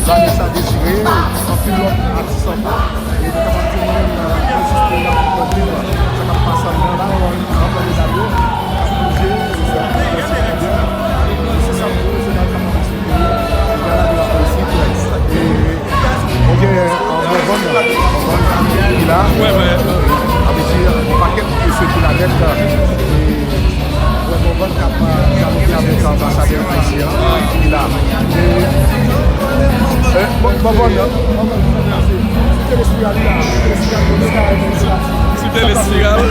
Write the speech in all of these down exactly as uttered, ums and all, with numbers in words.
Vanessa Désiré, anpil lòt atis ankò. E nou kapab di mwen menm, mwen jis te la pou konprann sa k ap pase anndan la, anpil medam yo, ap bouje, se sa m vle, se sa m vle, se sa m vle, se sa m vle. Gala de la politik, e, nou gen, euh, Morvan, Morvan ki la. Sa vle di, yon pakèt mesye ki la nèt, e, wè Morvan k ap, euh, dyaloge avèk anbasadè ayisyen an ki la. E, e, Morvan, Morvan, Morvan, se, se Telès Espiral la, Telès Espiral, Telès Espiral. Sou Telès Espiral.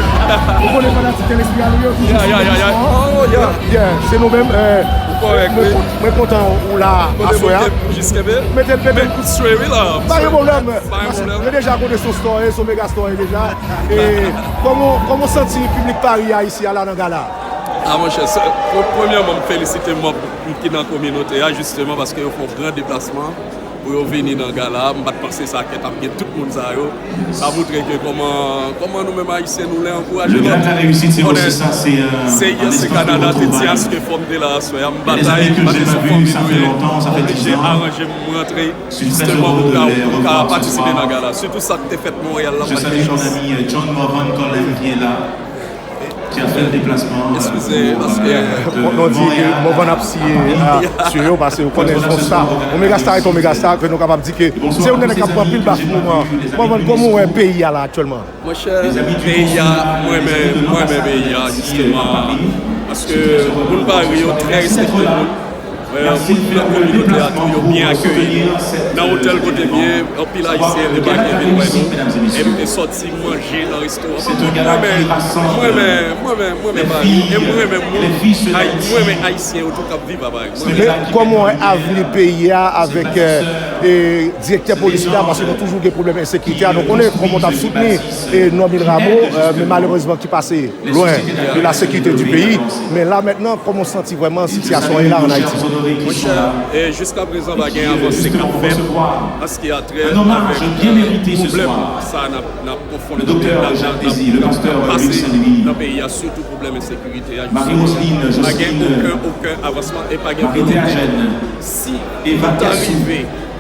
Ou konnen fanatik Telès Espiral yo ki jwe. Yeah, yeah, yeah, yeah. Oh, yeah. Yeah, se nou menm, eh, ou kòrèk, mwen, wi. Mwen kontan ou la aswè a. Kote Bondye pou jis kenbe. Mete l, mete l. Men, swe, wi, la. Pa gen pwoblèm. Pa gen pwoblèm. Mwen deja konnen se yon star, se yon mega star deja. E kòman, kòman w santi piblik Paris a isi a la nan gala? Ah, monchè, se, pre-, premyèman, m felisite manm ki nan kominote a, jisteman, paske yo fè yon gran deplasman pou yo vini nan gala. M pa t panse sa t ap gen tout moun sa yo. Sa montre ke kòman, kòman nou menm Ayisyen, nou lè ankouraje lòt. Ou konnen, se, se Kanada te di aske fò m te la aswè a, m batay, m batay sou fanmi nou ye, m oblije aranje m, m rantre, jisteman, pou m ka, pou m ka patisipe nan gala. Sitou sa k te fèt Monreyal la, m pa t gen chans. Eskize, paske, euh, nou di ke Morvan ap siye, euh, sou yo, paske ou konnen se yon star. Yon mega star et yon mega star, ke nou kapab di ke se yon nèg k ap pran pil baf pou moman. Morvan, kòman w wè peyi a la aktyèlman? Monchè, peyi a, mwen renmen, mwen renmen peyi a, jisteman, paske moun Paris yo trè respekte moun. Euh, moun nan kominote a tou, yo byen akeyi nou. Nan otèl kote m ye, anpil Ayisyen debake vin wè nou. E m te sòti manje nan restoran. Mwen renmen, mwen renmen, mwen renmen, mwen renmen Paris. E mwen renmen moun, Ay-, mwen renmen Ayisyen yo tou k ap viv a Paris. Mwen renmen. Men kòman w wè avni peyi a avèk, euh, e, direktè polis la, paske nou toujou gen pwoblèm ensekirite a. Nou konnen kòman w t ap soutni, e, Normil Rameau, euh, men malerezman ki pase lwen de la sécurité du pays. Men la mentnan, kòman w santi vrèman sitiyasyon an ye la an Ayiti? Monchè, e jiskaprezan pa gen avanse k ap fèt an ce qui a trait avèk, euh, pwoblèm sa a n ap, n ap konfwonte, n ap, n ap, n ap, n ap pase nan peyi a, sitou pwoblèm ensekirite a, jisteman. Pa gen okenn, okenn avansman e pa gen volonte. Si nou ta rive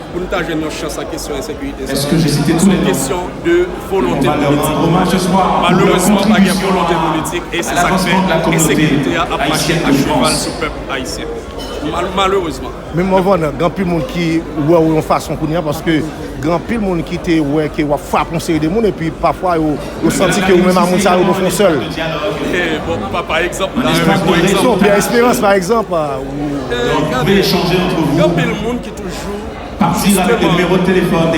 pou n ta jwenn yon chans ak kesyon ensekirite sa a, se yon kesyon de volonte politik. Malerezman, pa gen volonte politik e se sa k fè ensekirite a ap mache a cheval sou pèp ayisyen. Mal-, malerezman. Men Morvan, gen anpil moun ki wè w yon fason kounye a, paske gen anpil moun ki te wè ke w ap frape yon seri de moun, epi pafwa yo, yo santi ke ou menm a moun sa yo, nou fè yon sèl. E, bon, pa, pa egzanp, m ta renmen pran egzanp. Non, Pierre Espérance, pa egzanp, a, ou... E, gade, gen anpil moun ki toujou, jisteman,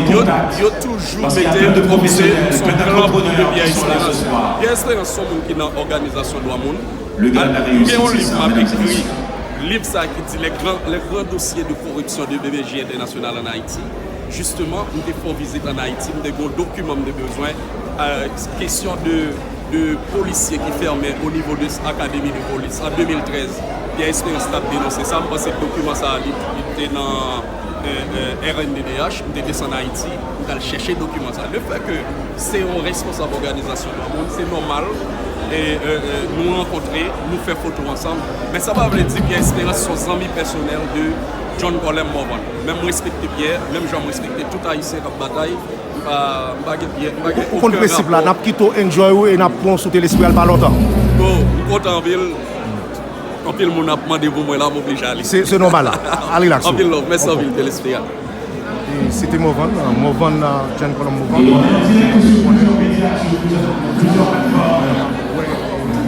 yo, yo toujou mete kòm se yon klan de Pierre Espérance. Pierre Espérance se yon moun ki nan òganizasyon dwa moun. Al, m gen yon liv m ap ekri. Liv sa a ki di Les grands, les grands dossiers de corruption de B B J International en Haïti. Jisteman, m te fè yon vizit ann Ayiti, m te gen yon dokiman m te bezwen, euh, kesyon de, de polisye ki fèmen o nivo de akademi de polis an de mil trèz. Pierre Espérance t ap denonse sa, m panse ke dokiman sa a, li, li te nan, euh, euh, R N D D H, m te desann Ayiti, m t al chèche dokiman sa a. Le fè ke se yon responsab òganizasyon dwa moun, se nòmal, e, e, e, nou rankontre, nou fè foto ansanm. Men sa pa vle di Pierre Espérance se yon zanmi pèsonèl de John Colem Morvan. Men m respekte Pierre, menm jan m respekte tout Ayisyen k ap batay. M pa, m pa gen Pierre, m pa gen okenn rapò. Ou konn prensip la, n ap kite w enjoy ou e n ap pran w sou Telè Espiral pa lontan. Bon, m kontan anpil. Anpil moun ap mande pou mwen la, m oblije ale. Se, se nòmal la. Ale relax ou. Anpil love, mèsi anpil, Telè Espiral. E se te Morvan, Morvan, John Colem Morvan.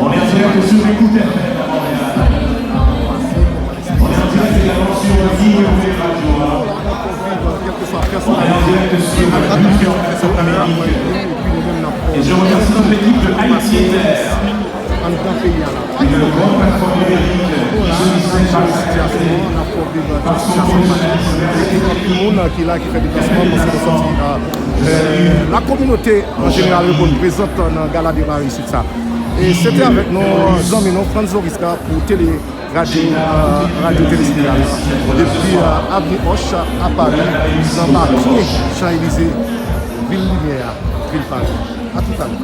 On est en direct sur Écoute F M à Montréal. On est en direct également sur W W W Radio. On est en direct sur Culture Amérique. Et je remercie toute l'équipe de Haïti Inter. Anndan peyi a la. Une grande plateforme numérique qui se distingue par sa clarté, par son professionnalisme et ses techniques. Anpil moun ki la ki fè deplasman paske nou sòti, euh, euh, la kominote an jeneral yo konn prezan nan gala de Paris isit sa. E se te avèk nou zanmi nou Frantz Lorisca pou tele, radyo, euh, radyo Telè Espiral depi, euh, avni Hoche a Paris, nan makye Chan Elize, vil limyè a, vil Paris. A toutalè.